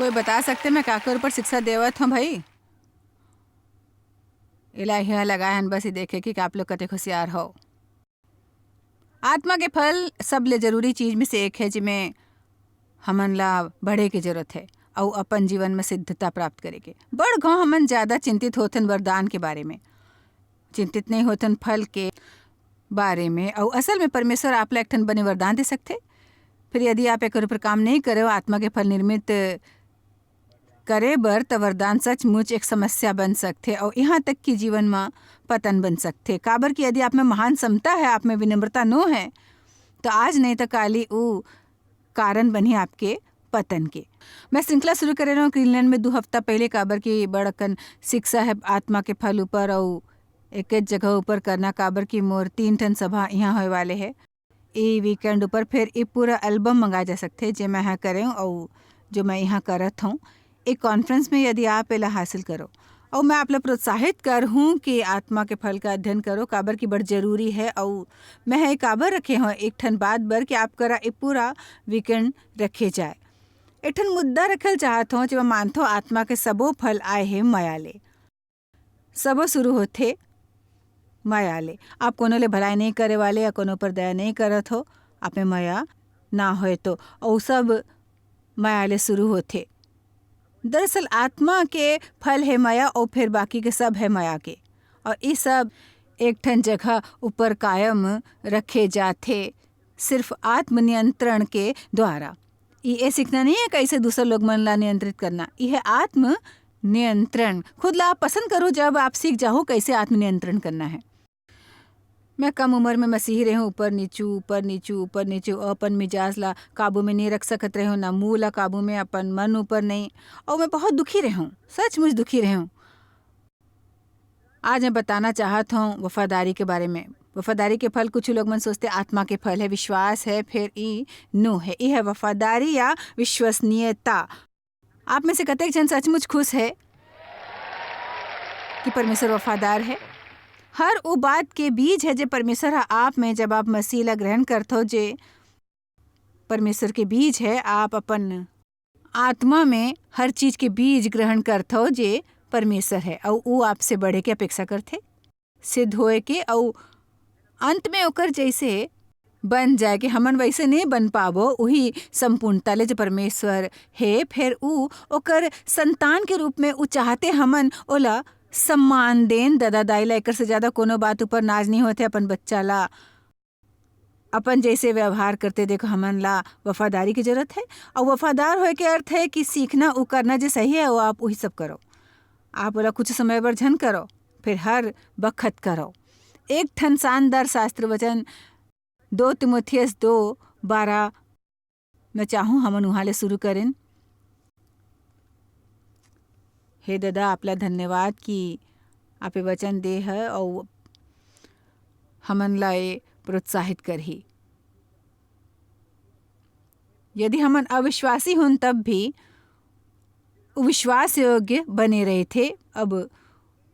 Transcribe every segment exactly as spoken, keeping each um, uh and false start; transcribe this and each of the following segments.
कोई बता सकथे, मैं काकर ऊपर शिक्षा देवत हंव भाई? एला इहां लगाए हन बस ये देखे कि आप लोग कतेक होशियार हव। आत्मा के फल सबले जरूरी चीज में से एक हे, जेमे हमन ला बढ़े के जरूरत हे अउ अपन जीवन में सिद्धता प्राप्त करे के। बड़ घांव हमन ज्यादा चिंतित होथन वरदान के बारे में, चिंतित नहीं होथन फल के बारे में। अउ असल में परमेश्वर आप ला एक ठन बने वरदान दे सकथे। फिर यदि आप एकर ऊपर काम नहीं करे, आत्मा के फल निर्मित करे बर, त वरदान सचमुच एक समस्या बन सकथे अउ इहां तक कि जीवन म पतन बन सकथे। काबर कि यदि आप में महान समता है, आप में विनम्रता नो है, तो आज नहीं तो काली ऊ कारण बनही आपके पतन के। मैं श्रृंखला शुरू करे रहूं ग्रीनलैंड में दू हफ्ता पहले, काबर कि बड़ अकन शिक्षा है आत्मा के फल ऊपर अउ एक जगह ऊपर करना, काबर कि मोर तीन ठन सभा इहां होए वाले है। ए वीकेंड ऊपर फिर ए पूरा एल्बम मंगाए जा सकथे, जे मैं ह करेंव अउ जो मैं इहां करत हंव। ए कॉन्फ्रेंस में यदि आप एला हासिल करो, अउ मैं आप ला प्रोत्साहित करहूं कि आत्मा के फल का अध्ययन करो, काबर कि बड़ जरूरी है। अउ मैं ह ए काबर रखे हंव एक ठन बात बर कि आप करा ए पूरा वीकेंड रखे जाए। एक ठन मुद्दा रखल चाहत हंव, जेमा मानथो आत्मा के सबो फल आए हे मया ले। सबो शुरू होथे मया ले। आप कोनो ले भलाई नहीं करे वाले या कोनो पर दया नहीं करत हो, आप में मया ना होए तो, अउ सब मया ले शुरू होथे। दरअसल आत्मा के फल है मया, अउ फिर बाकी के सब है मया के, अउ ये सब एक ठन जगह ऊपर कायम रखे जाथे, सिर्फ आत्मनियंत्रण के द्वारा। ये सीखना नहीं है कैसे दूसर लोग मन ला नियंत्रित करना, ये है आत्म नियंत्रण। खुद ला आप पसंद करो, जब आप सीख जाहू कैसे आत्मनियंत्रण करना है। मैं कम उम्र में मसीही रहूं, ऊपर नीचू, ऊपर नीचू, ऊपर नीचू, अपन मिजाज ला काबू में नहीं रख सकत रहूं, ना मुंह ला काबू में, अपन मन ऊपर नहीं, और मैं बहुत दुखी रहूं, सचमुच दुखी रहूं। आज मैं बताना चाहत हूं वफादारी के बारे में। वफादारी के फल कुछ लोग मन सोचते आत्मा के फल है, विश्वास है, फिर ई नो है, ई है वफादारी या विश्वसनीयता। आप में से कतेक जन सचमुच खुश है कि परमेश्वर वफादार है? हर वो बात के बीज है जे परमेश्वर ह आप में, जब आप मसीह ला ग्रहण करथो, जे परमेश्वर के बीज है, आप अपन आत्मा में हर चीज के बीज ग्रहण करथो जे परमेश्वर है, अउ वो आपसे बढ़े के अपेक्षा करथे, सिद्ध होए के, अउ अंत में ओकर जैसे बन जाए के। हमन वैसे नहीं बन पाबो, उही संपूर्णता ले जो परमेश्वर हे। फिर ऊ ओकर संतान के रूप में ऊ चाहते हमन ओला सम्मान देन। दादा दाई ला एकर से ज्यादा कोनो बात ऊपर नाज नहीं होते। अपन बच्चा ला अपन जैसे व्यवहार करते देखो, हमन ला वफादारी की जरूरत है। और वफादार होए के अर्थ है कि सीखना, ऊ करना जे सही है, वो आप वही सब करो। आप ओला कुछ समय बर झन करो, फिर हर बखत करो। एक ठन शानदार शास्त्र वचन, दो तीमुथियुस दो बारह, मैं चाहूँ हमन उहाँ ले शुरू करें। हे दादा, आपला धन्यवाद कि आप ये वचन दे ह अउ हमन ला ये प्रोत्साहित करही। यदि हमन अविश्वासी होन तब भी उ विश्वास योग्य बने रहिथे। अब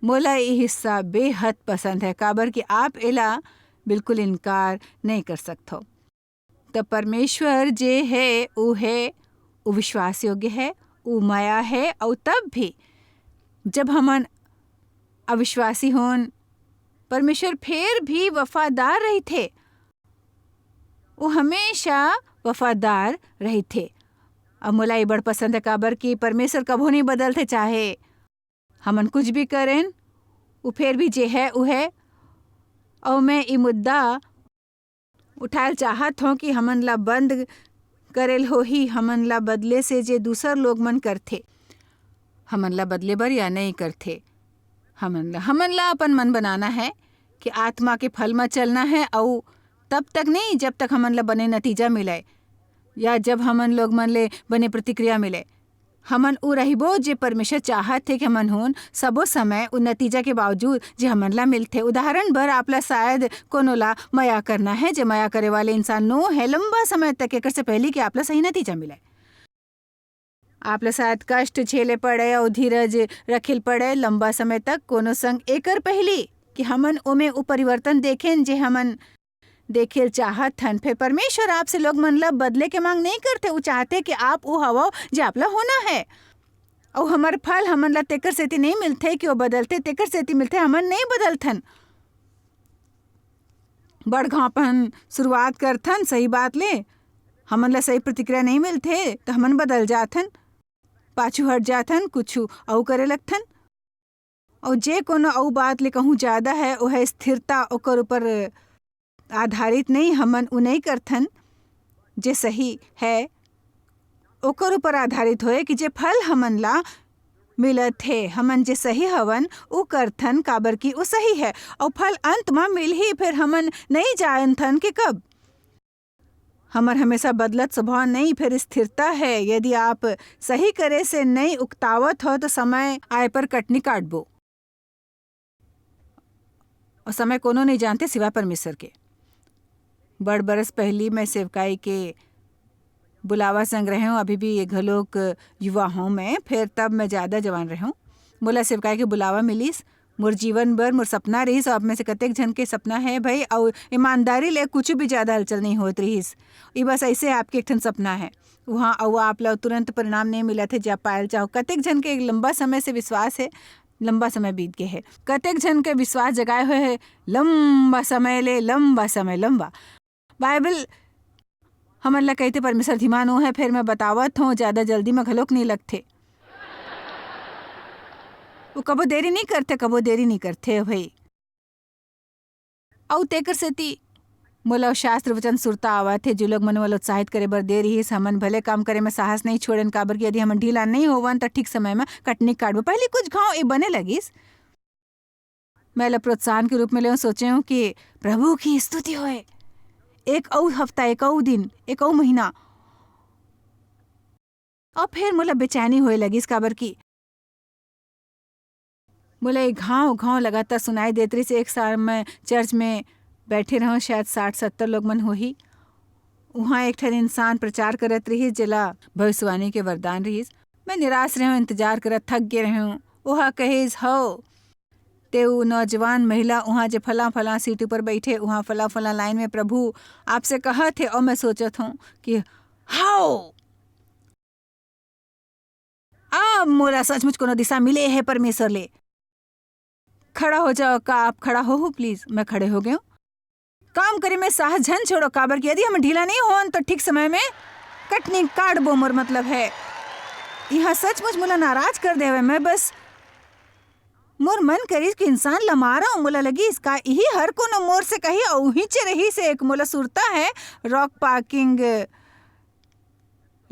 मोला ये हिस्सा बेहद पसंद है, काबर कि आप एला बिल्कुल इनकार नहीं कर सकथो। त परमेश्वर जे है, उ है, उ विश्वास योग्य है, उ मया है, अउ तब भी जब हमन अविश्वासी होन, परमेश्वर फेर भी वफादार रहिथे। वो हमेशा वफादार रहिथे। अब मोला ये बड़ पसंद है, काबर कि परमेश्वर कभो नहीं बदलथे, चाहे हमन कुछ भी करें, वो फेर भी जे है, वो है। और मैं ये मुद्दा उठायल चाहत हों कि हमन ला बंद करेल होही, हमन ला बदले से जे दूसर लोग मन करथे, हमन ला बदले बर या नहीं करथे। हमन ला, हमन ला अपन मन बनाना है कि आत्मा के फल म चलना है, अउ तब तक नहीं, जब तक हमन ला बने नतीजा मिले या जब हमन लोग मन ले बने प्रतिक्रिया मिले। हमन उ रहिबो जे परमेश्वर चाहत हे कि हमन होन, सबो समय उ नतीजा के बावजूद जे हमन ला मिलथे। उदाहरण बर, आप ला शायद कोनो ला मया करना है, जे मया करे वाले इंसान नो है लंबा समय तक, एकर से पहली कि आप ला सही नतीजा मिले। आप ला शायद कष्ट झेले पड़े अउ धीरज रखिल पड़े लंबा समय तक कोनो संग, एकर पहली कि हमन ओमे उ परिवर्तन देखेन जे हमन देखे ल चाहत हन। फेर परमेश्वर आपसे लोग मन ला बदले के मांग नहीं करथे, वो चाहथे कि आप वो हवव जे आप ला होना है। अउ हमर फल हमन ला तेकर सेती नहीं मिलथे कि वो बदलथे, तेकर सेती मिलथे, हमन नहीं बदलथन। बड़ घापन शुरुआत करथन सही बात ले, हमन ला सही प्रतिक्रिया नहीं मिलथे त हमन बदल जाथन, पाछू हट जाथन, कुछु अउ करे लगथन। अउ जे कोनो अउ बात ले कहूँ ज्यादा है, वो है स्थिरता, ओकर ऊपर आधारित नहीं, हमन उ नहीं करथन जे सही है, ओकर ऊपर आधारित होए कि जे फल हमन ला मिलत हे, हमन जे सही हवन, उ करथन, काबर कि उ सही है, अउ फल अंत म मिलही, फेर हमन नहीं जानथन कि कब। हमर हमेशा बदलत स्वभाव नहीं, फेर स्थिरता है। यदि आप सही करे से नहीं उकतावत हो, तो समय आए पर कटनी काटबो। अउ समय कोनो नहीं जानथे सिवाय परमेश्वर के। बड़ बरस पहिली मैं सेवकाई के बुलावा संग रहेंव, अभी भी ये घलोक युवा हंव मैं, फेर तब मैं ज्यादा जवान रहेंव। मोला सेवकाई के बुलावा मिलिस, मोर जीवन भर मोर सपना रहिस, अउ आप में से कतेक झन के सपना है भई, अउ ईमानदारी ले कुछ भी ज्यादा हलचल नहीं होत रहिस। ये बस ऐसे आपके एक ठन सपना है। उहाँ अउ आप ला तुरंत परिणाम नहीं मिलत है, जे आप पायल चाहो। कतेक झन के एक लंबा समय से विश्वास है, लंबा समय बीत गए है। कतेक झन के विश्वास जगाए हुए है, लंबा समय ले, लंबा समय, लंबा। बाइबल हमन ला कहते, "परमेश्वर धीमा नो है, फेर मैं बतावत हूँ, ज्यादा जल्दी में घलोक नहीं लगथे।" वो कबो देरी नहीं करथे, कबो देरी नहीं करथे भई। अउ तेकर सेती मोला शास्त्र वचन सुरता आवत हे, जो लोग मन मोला उत्साहित करे बर दे रिहिस, "हमन भले काम करे में साहस नहीं छोड़ेन, काबर कि यदि हमन ढीला नहीं होवन, त ठीक समय में कटनी काटबो।" पहली कुछ घाव ए बने लगिस। मैं एला प्रोत्साहन के रूप में लेव, सोचे हूँ कि प्रभु की स्तुति होए। एक अउ हफ्ता, एक अउ दिन, एक अउ महीना, अउ फेर मोला बेचैनी होए लगिस, काबर कि मोला एक घाव-घाव लगातार सुनाई देत रहिस। एक साल मैं चर्च में बैठे रहूं, शायद साठ सत्तर लोग मन होही। उहाँ एक ठन इंसान प्रचार करत रहिस, जेला भविष्यवाणी के वरदान रहिस। मैं निराश रहूं, इंतजार करत थक गे रहूं। ओहा कहिस, "हव, ते उ नौजवान महिला उहाँ जे फला-फला सीट ऊपर बैठे, उहाँ फला-फला लाइन में प्रभु आपसे कहत हे।" अउ मैं सोचत हूँ कि हव, अब मोला सचमुच कोनो दिशा मिले हे परमेश्वर ले। "खड़ा हो जाओ, का आप खड़ा हो हो please?" मैं खड़े हो गए हूँ। "काम करे में साहस झन छोड़ो, काबर कि यदि हम ढीला नहीं होन तो ठीक समय में कटनी काटबो, मोर मतलब है।" यहाँ सचमुच मोला नाराज कर देवे। मैं बस, मोर मन करिस कि इंसान ला मारा, मोला लगिस का इही हर कोनो मोर से कही, अउ उहीच रहिस एक मोला सुरता है, रॉक पार्किंग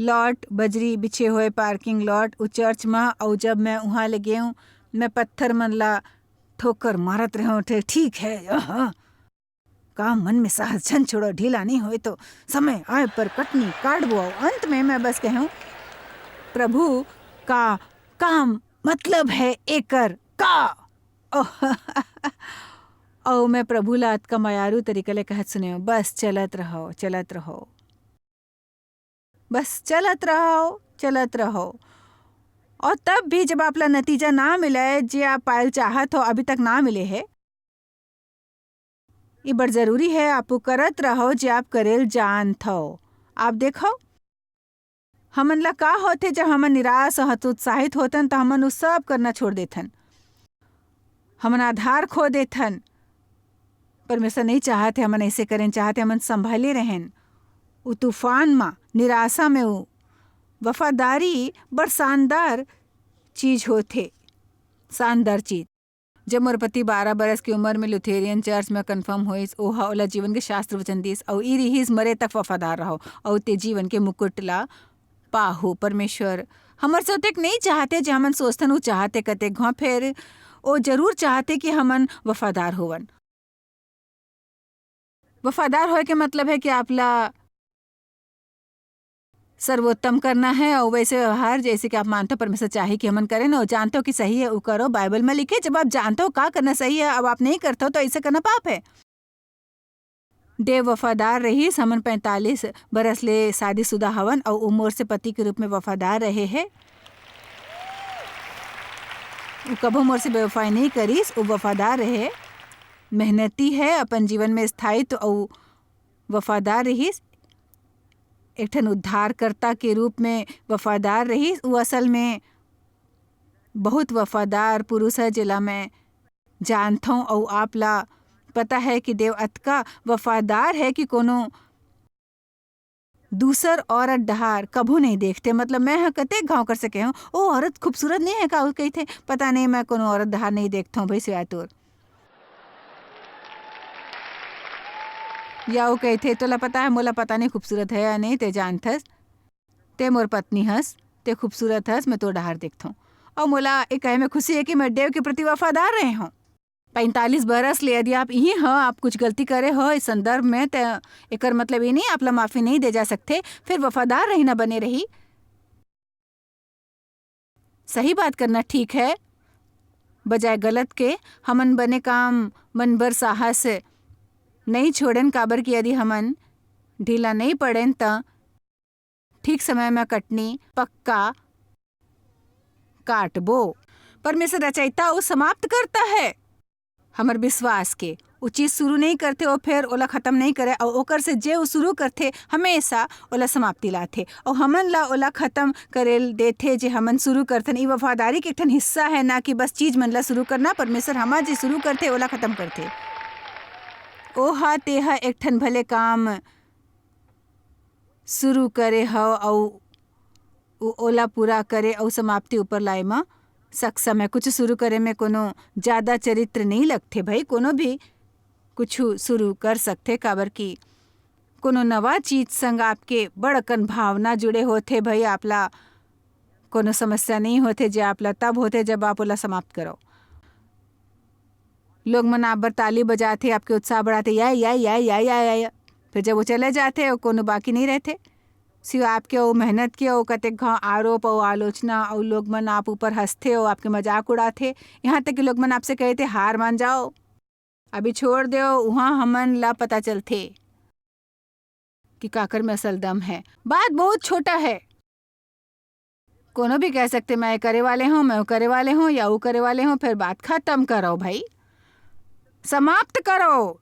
लॉट, बजरी बिछे हुए पार्किंग लॉट, उ चर्च म। अउ जब मैं उहाँ ले गेंव, मैं पत्थर मन ला ठोकर मारत रहेंव, "ठे-, ठीक है, अहा।" का मन में साहस झन छोड़ो, ढीला नहीं होए तो समय आए पर कटनी काटबो। अउ अंत में मैं बस कहेंव, "प्रभु, का, का मतलब है एकर, का?" ओह, अउ मैं प्रभु ला अतका मयारू तरीका ले कहत सुनेंव, "बस चलत रहो, चलत रहो।" बस चलत रहो, चलत रहो। अउ तब भी जब आप ला नतीजा ना मिले, जे आप पायल चाहत हो, अभी तक ना मिले हे, ये बड़ जरूरी है, आप वो करत रहो, जे आप करेल जानत हो। आप देखो, हमन ला का होथे, जब हमन निराश, हतोत्साहित होथन, त हमन वो सब करना छोड़ देथन। हमन आधार खो देथन। परमेश्वर नहीं चाहत हे हमन ऐसे करें, चाहत हे हमन संभाले रहेन। उ तूफान म, निराशा में उ वफादारी बड़ शानदार चीज होथे, शानदार चीज। जब मोर पति बारह बरस के उम्र में लुथेरियन चर्च में कन्फर्म होइस, ओहा ओला जीवन के शास्त्र वचन दिस, अउ ई रिहिस, "मरे तक वफादार रहो, अउ ते जीवन के मुकुट ला पाहो।" परमेश्वर हमर से ओतेक नहीं चाहते, जे हमन सोचथन, उ चाहते कतेक घाव, फेर ओ जरूर चाहते कि हमन वफादार होवन। वफादार होए के मतलब है कि आप ला सर्वोत्तम करना है, और वैसे व्यवहार जैसे कि आप मानते हो परमेश्वर चाहे कि हमन करें ना, और जानते हो कि सही है, वो करो। बाइबल में लिखे, जब आप जानते हो का करना सही है, अब आप नहीं करते हो, तो ऐसे करना पाप है। डेव वफादार रहिस, "हमन पैंतालीस बरस ले शादीशुदा हवन, अउ उ मोर से पति के रूप में वफादार रहे हे। उ कभू मोर से बेवफाई नहीं करिस, उ वफादार रहे, मेहनती है, अपन जीवन में स्थायित्व अउ वफादार रहिस, एक ठन उद्धारकर्ता के रूप में वफादार रहिस। वो असल में बहुत वफादार पुरुष है, जेला मैं जानथौं, अउ आप ला पता है कि देव अतका वफादार है कि कोनो दूसर औरत डहार कभू नहीं देखथे। मतलब, मैं ह कतेक घाव कर सके हूँ, "ओ औरत खूबसूरत नहीं है का?" वो कहिथे, "पता नहीं, मैं कोनो औरत डहार नहीं देखथौं भाई, सिवाय तोर।" या वो कहिथे, "तोला पता है, मोला पता नहीं खूबसूरत है या नहीं, ते जानथस, ते मोर पत्नी हस, ते खूबसूरत हस, मैं तोर डहार देखथौं।" अउ मोला ए कहे में खुशी है कि मैं देव के प्रति वफादार रहे हूँ। पैंतालीस बरस ले यदि आप इही ह, आप कुछ गलती करे हो इस संदर्भ में, त एकर मतलब ये नहीं आप ला माफी नहीं दे जा सकथे। फिर वफादार रहिना बने रही। सही बात करना ठीक है, बजाय गलत के। हमन बने काम मन बर साहस नहीं छोड़न, काबर कि यदि हमन ढीला नहीं पड़ेन, त ठीक समय में कटनी पक्का काटबो। परमेश्वर रचयिता अउ समाप्त करता है हमर विश्वास के। वो चीज शुरू नहीं करथे, वो फिर ओला खत्म नहीं करे, अउ ओकर से जे वो शुरू करथे, हमेशा ओला समाप्ति लाथे। अउ हमन ला ओला खत्म करे ल देथे, जे हमन शुरू करथन। ई वफादारी के एक ठन हिस्सा है, ना कि बस चीज मन ला शुरू करना। परमेश्वर हमर जे शुरू करथे, ओला खत्म करथे। ओहा तेहा एक ठन भले काम शुरू करे हव अउ ओ-, ओला पूरा करे अउ समाप्ति ऊपर लाए म सक्षम है। कुछ शुरू करे में कोनो ज्यादा चरित्र नहीं लगथे भाई, कोनो भी कुछ शुरू कर सकथे, काबर कि कोनो नवा चीज संग आपके बड़ अकन भावना जुड़े होथे भाई। आप ला कोनो समस्या नहीं होथे, जे आप ला तब होथे, जब आप ओला समाप्त करो। लोग मन आप बर ताली बजाथे, आपके उत्साह बढ़ाथे, "या, या, या।" फिर जब वो चले जाथे, वो कोनो बाकी नहीं रहथे, सिवा आपके वो मेहनत के, वो कतेक घाव आरोप अउ आलोचना, अउ लोग मन आप ऊपर हंसथे, वो आपके मजाक उड़ाथे, यहाँ तक कि लोग मन आपसे कहथे, "हार मान जाओ, अभी छोड़ दो।" वहाँ हमन ला पता चलथे कि काकर में असल दम है। बात बहुत छोटा है। कोनो भी कह सकथे, "मैं ये करे वाले हूँ, मैं वो करे वाले हूँ, या वो करे वाले हूँ," फिर बात खत्म करो भाई, समाप्त करो।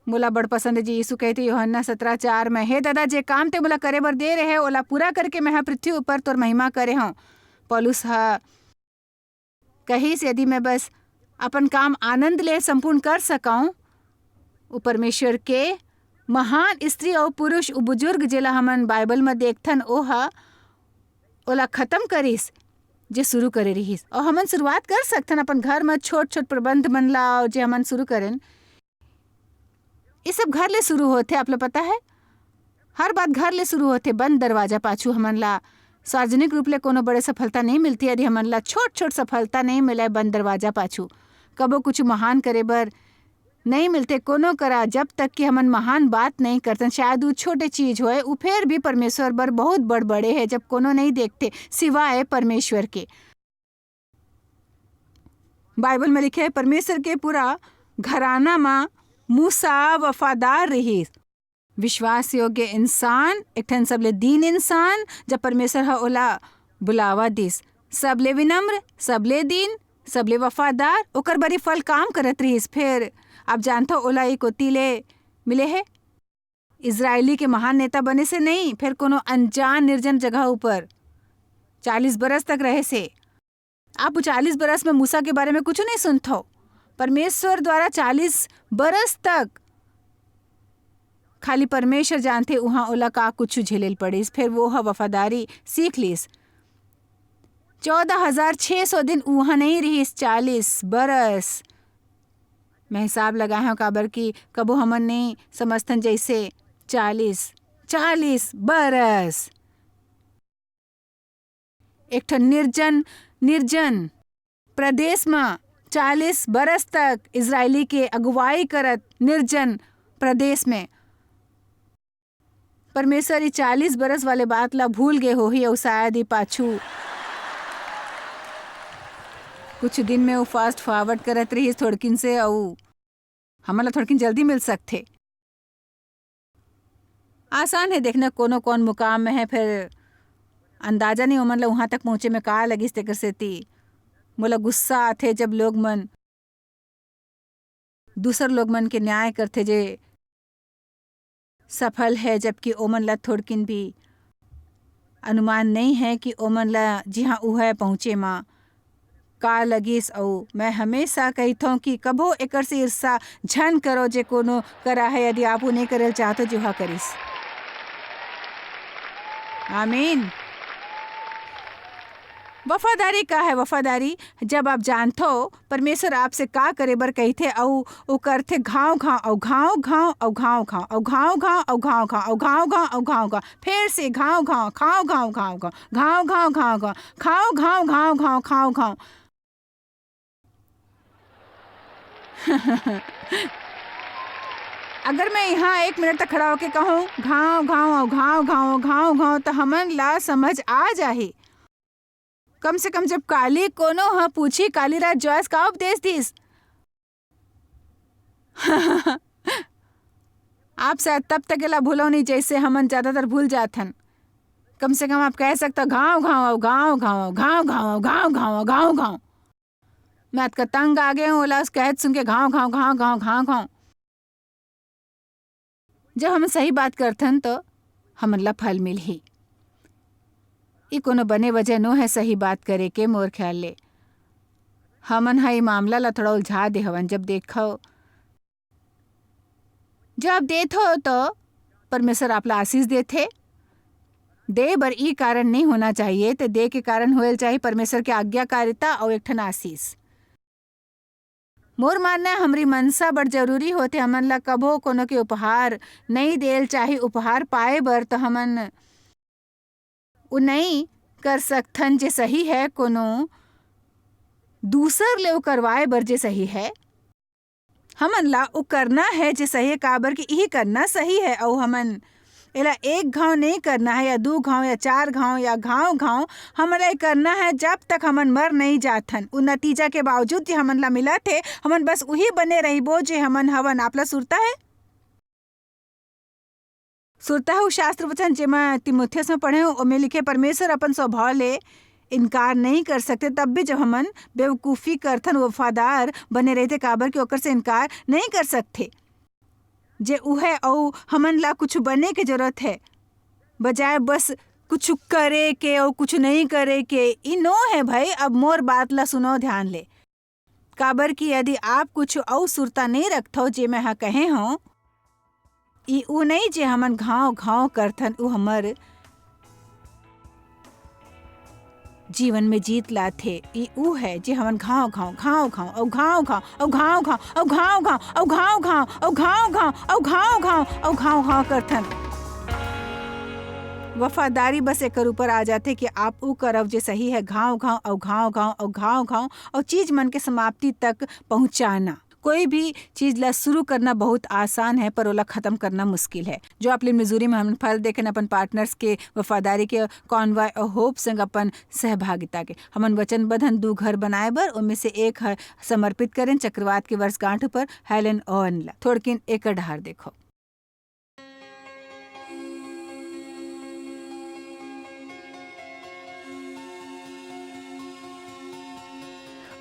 मोला बड़ पसंद है जी, यीशु कहिथे यूहन्ना सतरा चार में, "हे दादा, जे काम ते मोला करे बर दे रहे, ओला पूरा करके मैं ह पृथ्वी ऊपर तोर महिमा करे हूँ।" पौलुस ह कहिस, "यदि मैं बस अपन काम आनंद ले संपूर्ण कर सकौं, वो परमेश्वर के महान स्त्री अउ पुरुष, वो बुजुर्ग, जेला हमन बाइबल म देखथन, ओह ओला खत्म करिस, जे शुरू करे रिहिस।" अउ हमन शुरुआत कर सकथन अपन घर म छोट-छोट प्रबंध मन ला, अउ जे हमन शुरू करेन, ये सब घर ले शुरू होथे, आप ला पता है? हर बात घर ले शुरू होथे। बंद दरवाजा पाछू हमन ला सार्वजनिक रूप ले कोनो बड़े सफलता नहीं मिलती, यदि हमन ला छोट-छोट सफलता नहीं मिले बंद दरवाजा पाछू। कबो कुछ महान करे बर नहीं मिलते कोनो करा, जब तक कि हमन महान बात नहीं करतन। शायद वो छोटे चीज होए, वो फेर भी परमेश्वर बर बहुत बड़-बड़े है, जब कोनो नहीं देखते सिवाय परमेश्वर के। बाइबल में लिखे है, परमेश्वर के पूरा घराना म मूसा वफादार रिहिस। विश्वास योग्य इंसान, एक ठन सबले दीन इंसान, जब परमेश्वर ह ओला बुलावा दिस, सबले विनम्र, सबले दीन, सबले वफादार, ओकर बरी फल काम करत रिहिस। फेर आप जानथव, ओला ए कोती ले मिले हे, इजरायली के महान नेता बने से नहीं, फेर कोनो अनजान निर्जन जगह ऊपर चालीस बरस तक रहे से। आप वो चालीस बरस में मूसा के बारे में कुछ नहीं सुनथव। परमेश्वर द्वारा चालीस बरस तक खाली परमेश्वर जानथे, उहाँ ओला का कुछ झेले ल पड़िस। फेर वो ह वफादारी सीख लिस। चौदह हजार छह सौ दिन उहाँ नहीं रिहिस, चालीस बरस। मैं हिसाब लगाए हव, काबर कि कबो हमन नहीं समझथन, जैसे चालीस, चालीस बरस। एक ठन निर्जन, निर्जन प्रदेश म चालीस बरस तक इजरायली के अगुवाई करत निर्जन प्रदेश में परमेश्वर ई चालीस बरस वाले बात ला भूल गे होही, अउ शायद ई पाछू कुछ दिन में वो fast forward करत रहिस थोड़किन से, अउ हमन ला थोड़किन जल्दी मिल सकथे। आसान है देखना कोनो कौन मुकाम में है, फिर अंदाजा नहीं ओमन ला उहाँ तक पहुँचे में का लगिस, तेकर सेती मोला गुस्सा आथे, जब लोग मन दूसर लोग मन के न्याय करथे, जे सफल हे, जबकि ओमन ला थोड़किन भी अनुमान नइ हे कि ओमन ला जिहाँ उहय पहुँचे म का लगिस। अउ मैं हमेशा कहिथौं कि कभो एकर से ईर्ष्या झन करो, जे कोनो करा हे, यदि आप वो नइ करे ल चाहत हो, जे ओहा करिस। आमीन। वफादारी का हे? वफादारी, जब आप जानथो परमेश्वर आपसे का करे बर कहिथे, अउ वो करथे घांव घांव, अउ घांव घांव, अउ घांव घांव, अउ घांव घांव, अउ घांव घांव, अउ घांव घांव, अउ घांव घांव, फेर से घांव घांव, घांव घांव, घांव घांव, घांव घांव, घांव घांव, घांव घांव, घांव घांव। अगर मैं यहाँ एक मिनट तक खड़ा होके कहूँ, "घांव घांव, अउ घांव घांव, अउ घांव घांव," त हमन ला समझ आ जाही। कम से कम जब काली कोनो ह पूछी, "काली रात जॉयस का उपदेश दिस?" आप शायद तब तक एला भूलो नहीं, जैसे हमन ज्यादातर भूल जाथन। कम से कम आप कह सकता, "घांव घांव, अउ घांव घांव, अउ घांव घांव, अउ घांव घांव, अउ घांव घांव।" मैं अतका तंग आ गए हूँ, ओला कहत सुन के, "घांव घांव, घांव घांव, घांव घांव।" जब हमन सही बात करथन, तो हमन ला फल मिलही। ई कोनो बने वजह नो है सही बात करे के, मोर ख्याल ले। हमन ह ई मामला ला थोड़ा उलझा दे हवन। जब देखो, जब देथो, तो परमेश्वर आप ला आशीष देथे। दे बर ई कारण नहीं होना चाहिए, ते दे के कारण होयल चाहिए परमेश्वर के आज्ञाकारिता अउ एक ठन आशीष। मोर मानना है, हमरी मनसा बड़ जरूरी होथे। हमन ला कभो कोनो के उपहार नई देल चाही। उपहार पाए बर तो हमन उ नई कर सकथन, जे सही है, कोनो दूसर ले उ करवाए बर जे सही है। हमन ला उ करना है, जे सही है, काबर कि इही करना सही है। अउ हमन एला एक घांव नहीं करना है, या दू घांव, या चार घांव, या घांव घांव। हमन ला ये करना है, जब तक हमन मर नहीं जाथन। उ नतीजा के बावजूद जे हमन ला मिलत हे, हमन बस उही बने रहिबो, जे हमन हवन। आप ला सुरता है? सुरता है उ शास्त्र वचन, जे मैं तिमोथियस में पढ़े हूँ, ओमे लिखे, "परमेश्वर अपन स्वभाव ले इनकार नहीं कर सकते।" तब भी जब हमन बेवकूफ़ी करथन, वफादार बने रहिथे, काबर कि ओकर से इनकार नहीं कर सकथे। जे उहे अउ हमन ला कुछ बने के जरूरत है, बजाय बस कुछ करे के अउ कुछ नहीं करे के। ई नो है भाई, अब मोर बात ला सुनो ध्यान ले। काबर कि यदि आप कुछ अउ सुरता नहीं रखथव, जे मैं ह कहे हूँ, ई उ नहीं जे हमन घांव घांव करथन, उ हमर जीवन में जीत लाथे। ई उ है जे हमन घांव घांव, घांव घांव, अउ घांव घांव, अउ घांव घांव, अउ घांव घांव, अउ घांव घांव, अउ घांव घांव, अउ घांव घांव, अउ घांव घांव करथन। वफादारी बस एकर ऊपर आ जाथे कि आप उ करव जे सही है, घांव घांव, अउ घांव घांव, अउ घांव घांव, अउ चीज मन के समाप्ति तक पहुंचाना। कोई भी चीज ला शुरू करना बहुत आसान है, पर ओला खत्म करना मुश्किल है। जॉयस मिजूरी में हमन फल देखेन अपन पार्टनर्स के वफादारी के, कॉनवॉय अउ होप संग अपन सहभागिता के। हमन वचनबद्ध हन दू घर बनाए बर, ओमे से एक ह समर्पित करेन चक्रवात के वर्षगांठ पर हेलन ओवन ला। थोड़किन एकर डहार देखो।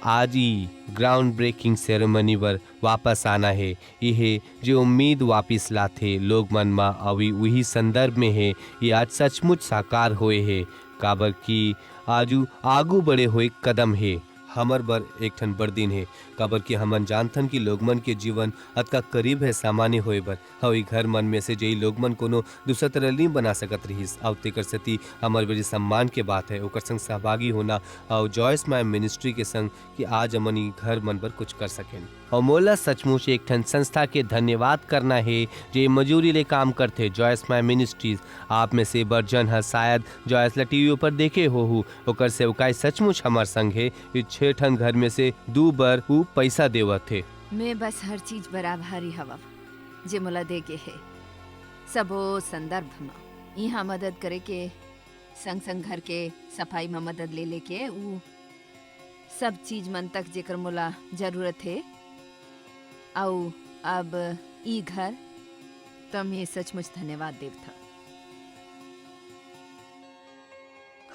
आज ई ग्राउंड ब्रेकिंग सेरेमनी बर वापस आना हे। इहे जे उम्मीद वापिस लाथे लोग मन म, अउ ई उही संदर्भ में हे, ये आज सचमुच साकार होए हे, काबर कि आजू आगू बढ़े होए कदम हे। हमर बर एक ठन बड़ दिन हे, काबर कि हमन जानथन कि लोग मन के जीवन अतका करीब हे सामान्य होए बर। अउ ई घर मन में से जेई लोग मन कोनो दूसरा तरह नी बना सकत रिहिस, अउ तेकर सेती हमर बर ई सम्मान के बात हे ओकर संग सहभागी होना, अउ जॉयस माय मिनिस्ट्री के संग कि आज हमन ई घर मन बर कुछ कर सकेन। अउ मोला सचमुच एक ठन संस्था के धन्यवाद करना हे, जे मजूरी ले काम करथे, जॉयस माय मिनिस्ट्रीज। आप में से बड़ जन ह शायद जॉयस ला टीवी ऊपर देखे होहू। ओकर सेवकाई सचमुच हमर संग हे। ई छह ठन घर में से दू बर ऊ पैसा देवत हे। मैं बस हर चीज बर आभारी हवव, जे मोला दे गे हे। सबो संदर्भ म इहाँ मदद करे के संग-संग घर के सफाई म मदद ले लेके ऊ सब चीज मन तक जेकर मोला जरूरत हे। अउ अब ई घर, त मैं सचमुच धन्यवाद देवथव।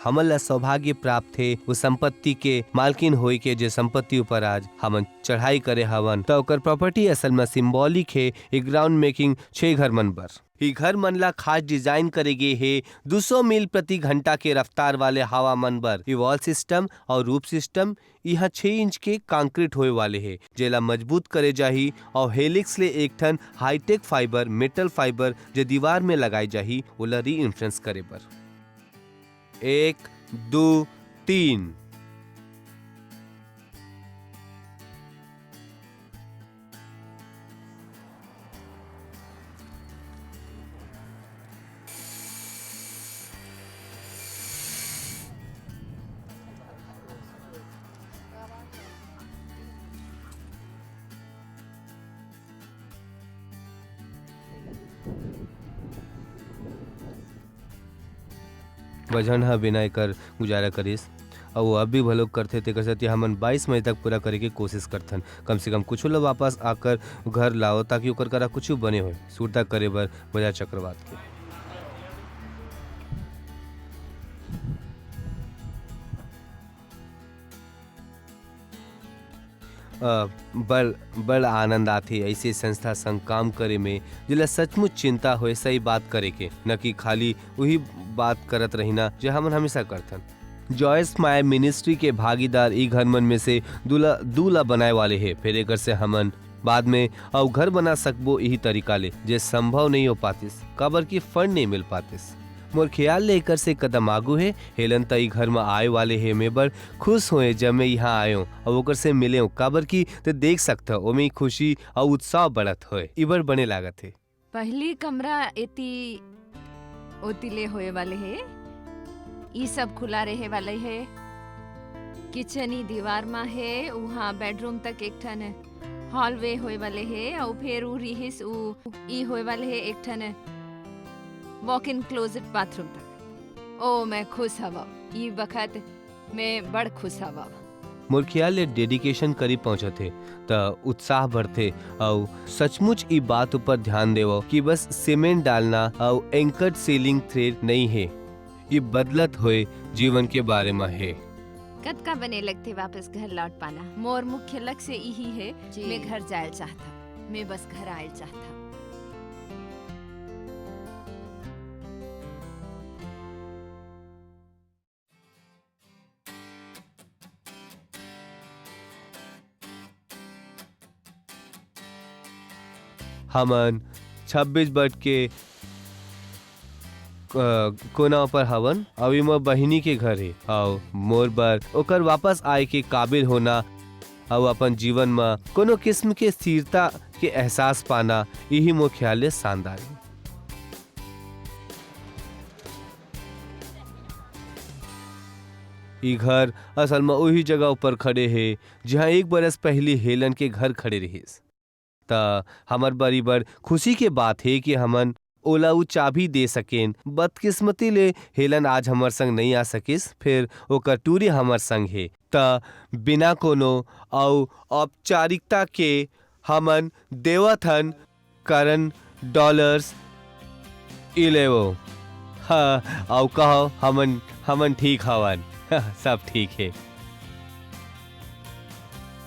हमन ला सौभाग्य प्राप्त हे, वो संपत्ति के मालकिन होए के, जे संपत्ति ऊपर आज हमन चढ़ाई करे हवन, त ओकर प्रॉपर्टी असल में सिंबॉलिक हे। ये ग्राउंड मेकिंग छह घर मन बर। ये घर मन ला खास डिजाइन करे गे हे, दो सौ मील प्रति घंटा के रफ्तार वाले हवा मन बर। ये वॉल सिस्टम और रूफ सिस्टम यहाँ छह इंच के कंक्रीट होए वाले हे, जेला मजबूत करे जाही और हेलिक्स ले एक ठन हाईटेक फाइबर, मेटल फाइबर, जे दीवार में लगाए जाही, ओला रीइंफ्रेंस करे बर। एक, दो, तीन। बजन ह बिना एकर गुजारा करिस, अउ वो अब भी घलोक करथे। तेकर सेती हमन बाईस मई तक पूरा करे के कोशिश करथन। कम से कम कुछु ल वापस आकर घर लाओ, ताकि ओकर करा कुछु बने होए। सुरता करे बर बजा चक्रवात के। अ, बड़, बड़ आनंद आथे ऐसे संस्था संग काम करे में, जेला सचमुच चिंता होए सही बात करे के, न कि खाली उही बात करत रहिना, जे हमन हमेशा करथन। जॉयस माय मिनिस्ट्री के भागीदार ई घर मन में से दूला, दूला बनाए वाले हे, फिर एकर से हमन बाद में अउ घर बना सकबो इही तरीका ले, जे संभव नहीं हो पातिस, काबर कि फंड नहीं मिल पातिस। मोर ख्याल ले एकर से कदम आगू हे। हेलन त ई घर म आए वाले हे, मैं बड़ खुश होए जब मैं यहाँ आयो अउ ओकर से मिले, काबर कि ते देख सकथव, ओमे खुशी अउ उत्साह बढ़त होए। ई बड़ बने लागत हे। पहली कमरा एती ओती ले होए वाले हे। ई सब खुला रहे वाले हे। किचन ई दीवार मा हे, उहाँ बेडरूम तक एक ठन हॉलवे होए वाले हे, अउ फेर उ रिहिस उ ई होए वाले हे एक ठन वॉक इन क्लोजेट बाथरूम तक। ओ, मैं खुश हवव, ई बखत मैं बड़ खुश हवव। मोर ख्याल ले डेडिकेशन करीब पहुंचत हे, त उत्साह बढ़थे। अउ सचमुच ई बात ऊपर ध्यान देवव कि बस सीमेंट डालना अउ एंकर्ड सीलिंग थ्रेड नई हे, ये बदलत होए जीवन के बारे म हे। कतका बने लगथे वापस घर लौट पाना। मोर मुख्य लक्ष्य इही हे, जी। मैं घर जायल चाहथव, मैं बस घर आयल चाहथव। हमन छब्बीस बट के, अ, कोना पर हवन, अउ ई मोर बहिनी के घर हे, अउ मोर बर ओकर वापस आए के काबिल होना, अउ अपन जीवन म कोनो किस्म के स्थिरता के एहसास पाना, इही मोर ख्याल ले शानदार हे। ई घर असल म उही जगह ऊपर खड़े हे, जिहाँ एक बरस पहिली हेलन के घर खड़े रिहिस। त हमर बर ई बड़ खुशी के बात हे कि हमन ओला ऊ चाबी दे सकेन। बदकिस्मती ले हेलन आज हमर संग नइ आ सकिस, फेर ओकर टूरी हमर संग हे। त बिना कोनो अउ औपचारिकता के हमन देवत हन, करन डॉलर्स इलेवो। हाँ, अउ कहो, हमन, हमन ठीक हवन। सब ठीक हे।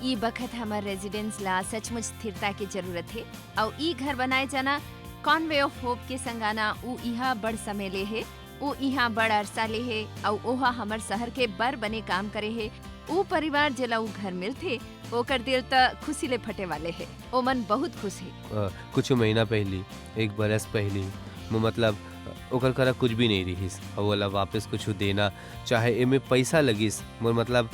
ई बखत हमर रेजिडेंस ला सचमुच स्थिरता के जरूरत हे, अउ ई घर बनाए जाना कॉनवे ऑफ होप के संग आना, ऊ इहा बड़ समय ले हे, ऊ इहा बड़ अरसा ले हे, अउ ओहा हमर शहर के बर बने काम करे हे। ऊ परिवार जेला ऊ घर मिलथे, ओकर दिल त खुशी ले फटे वाले हे। ओमन बहुत खुश हे। अ, कुछ महीना पहिली, एक बरस पहिली, म-, मतलब, ओकर करा कुछ भी नइ रिहिस, अउ ओला वापस कुछ देना, चाहे एमे पइसा लगिस, मोर मतलब,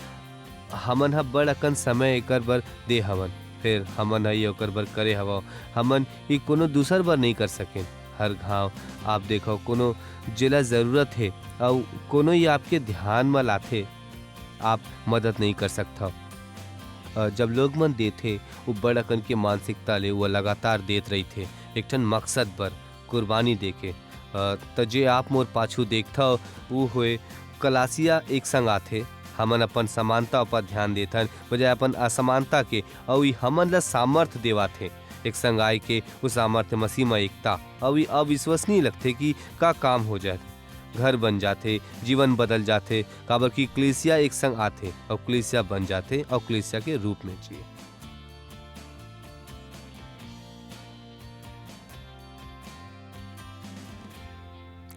हमन ह बड़ अकन समय एकर बर दे हवन, फेर हमन ह ये ओकर बर करे हवव। हमन ये कोनो दूसर बर नइ कर सकेन। हर घांव आप देखव, कोनो जेला जरूरत हे, अउ कोनो ये आपके ध्यान म लाथे, आप मदद नइ कर सकथव। अ, जब लोग मन देथे, वो बड़ अकन के मानसिकता ले वो लगातार देत रहिथे, एक ठन मकसद बर कुर्बानी देके। अ, त जे आप मोर पाछू देखथव, वो होए कलासिया एक संग आथे। हमन अपन समानता ऊपर ध्यान देथन, बजाय अपन असमानता के, अउ ई हमन ल सामर्थ देवाथे। एक संग आए के वो सामर्थ्य मसीह म एकता, अउ ई अविश्वसनीय लगथे कि का काम हो जाए। घर बन जाथे, जीवन बदल जाथे, काबर कि कलीसिया एक संग आथे अउ कलीसिया बन जाथे अउ कलीसिया के रूप में जिए।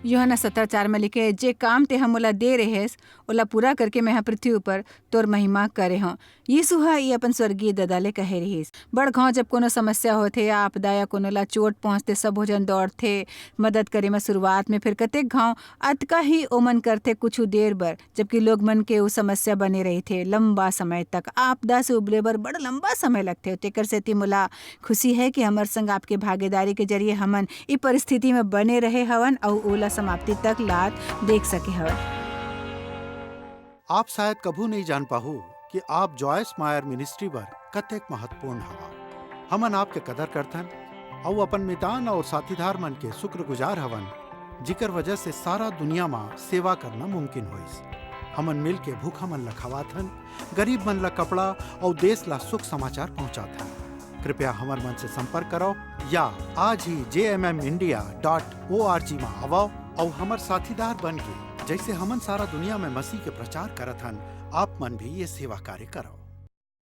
यूहन्ना सत्रह चार में लिखे, "जे काम ते ह मोला दे रेहेस, ओला पूरा करके मैं ह पृथ्वी ऊपर तोर महिमा करे हंव।" यीशु ह ये अपन स्वर्गीय ददा ले कहे रिहिस। बड़ घांव जब कोनो समस्या होथे या आपदा या कोनो ला चोट पहुंचथे, सबो झन दौड़थे मदद करे म। शुरुआत में फिर कतेक घांव अतका ही ओमन करथे कुछ देर बर, जबकि लोग मन के उ समस्या बने रहिथे लंबा समय तक। आपदा से उबरे बर बड़ लंबा समय लगथे। तेकर सेती मोला खुशी है कि हमर संग आपके भागीदारी के जरिए हमन इ परिस्थिति में बने रहे हवन अउ ओला समाप्ति तक लात देख सके हवन। आप शायद कभू नहीं जान पाहू कि आप जॉयस मायर मिनिस्ट्री बर कतेक महत्वपूर्ण हवा। हमन आपके कदर करथन अउ अपन मितान और साथीदार मन के शुक्रगुजार हवन, जिकर वजह से सारा दुनिया मा सेवा करना मुमकिन होइस। हमन मिल के भूखा मन ला खवाथन, गरीब मन ला कपड़ा अउ देश ला सुख समाचार पहुंचाथन। कृपया हमर मन से संपर्क करो या आज ही जे M M India dot O R G मा आवव अउ हमर साथीदार बन के, जैसे हमन सारा दुनिया में मसीह के प्रचार करत हन, आप मन भी ये सेवा कार्य करो।